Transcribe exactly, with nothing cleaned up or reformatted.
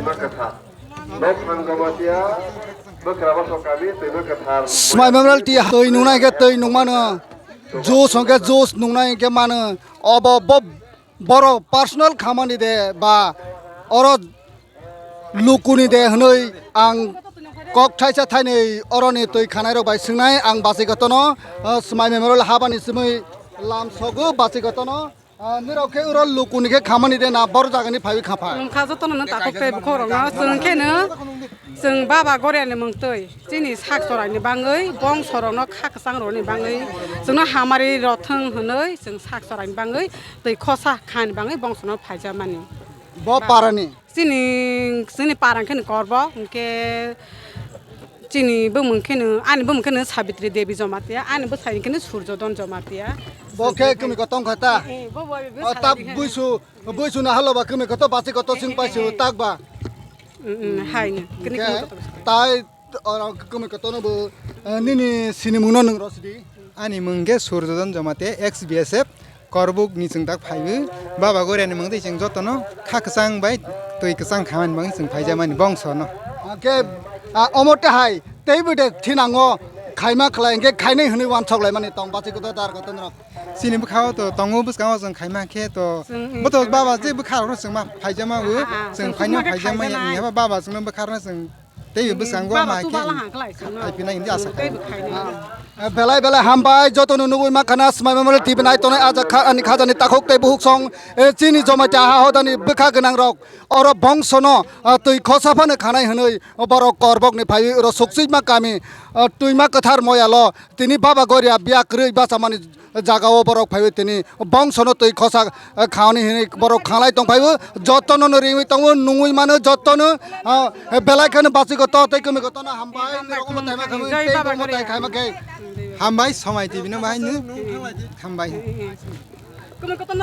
Bwkha. Nok thang Jamatia, bwkha bosok kami twi bwkha thar. Smai memorial ti twi nungnai khe twi nungmano. Juice hwnkhe juice nungnai khe mano. Obo bo borok personal khamani de ba oro lukuni de hwnwi ang kok thaisa thainwi oroni twi khanairok bai swngnai ang bachai kotono, ah, Smai memorial habani simi lam sogo bachai kotono. Ah, nirok khe uro lukuni khe khamani de na bor jagani phaiwi khapha. Wngkha jotono nw takhuk tei bukhuk rokno chwng khe nw chwng baba Goriani mwng twi chini sak choraini bangwi bongso rokno kha kwchang rokni bangwi chwngno hamari rothwng hwnwi chwng sak choraini bangwi twi khosa khani bangwi bongsono phaijamani. Bo parani. Chini, chini parang khe ni Korbok, hwnkhe chini bumung khe ni, ani bumung khe ni Sabitri Devi Jamatia, ani bwsai khe ni Surjodon Jamatia. Bo khe kwmwi kotor wngkha ta? Eh, bo, bo, bo O, ta Sabitri khe ni. Buisu, buisu na halo ba kwmwi kotor bachai kotor sing paisu tak ba? Mm, mm, hai ni. Kini Hwnkhe kwmwi kotor. Tai oro kwmwi kotorno bo, eh, nini sinimungno nwng rw sidi. Ani mung khe Surjodon Jamatia, ex B S F, Korbuk ni chwng tak phaiwi. Baba Goriani mung twi chwng jotono kha kwchang bai twi kwchang khamani bagwi chwng phaijamani bongsono. Hwnkhe, ah, omo tei hai teibo de thinango khaima khlai hwnkhe khainai hwnwi uansuk laimani tong bachai kotor dar kotor rok. Chini bwkhao to tongo bwskango chwng khaima khe to Chwng, bo to chwng baba khaima. Je bwkha rokno chwng ma phaijama o, Ah, ah, chwng chwng phaino chwng phaijama khaijana ya, hai. Yaba baba chwngno bwkha rokno chwng tei bwskango Baba ma tu khe bala hang khlai chwngno. Khaipinai hindi asa Chwng kha. Tei bwkhaino. Ah, belai belai hambai jotono nugwi mankha na Smai Memorial T V nai tongnai ah jak kha ani khajani takhuk tei bukhuk song, eh, chini Jamatia ha hodani bwkha gwnang rok oro bongsono, ah, twi khosa phano khanai hwnwi borok Korbokni phaiwi oro Suksima kami, ah, twima kwthar moyalo tini Baba Goria biya kwrwi bachamani jagao borok phaiwi tini bongsono twi khosa, eh, khaoni hinwi borok khanglai tong phaibo, jotono no ringwi tongo, nungwi mano jotono, ah, belai kheno bachwi kotor tei kwmwi kotorno hambai, nirok omo taima khamwi, Jai tei Baba omo tai Goria. Khaima khe. Hambai, Somai T V no bahai no. Hambai. Kwmwi kotorno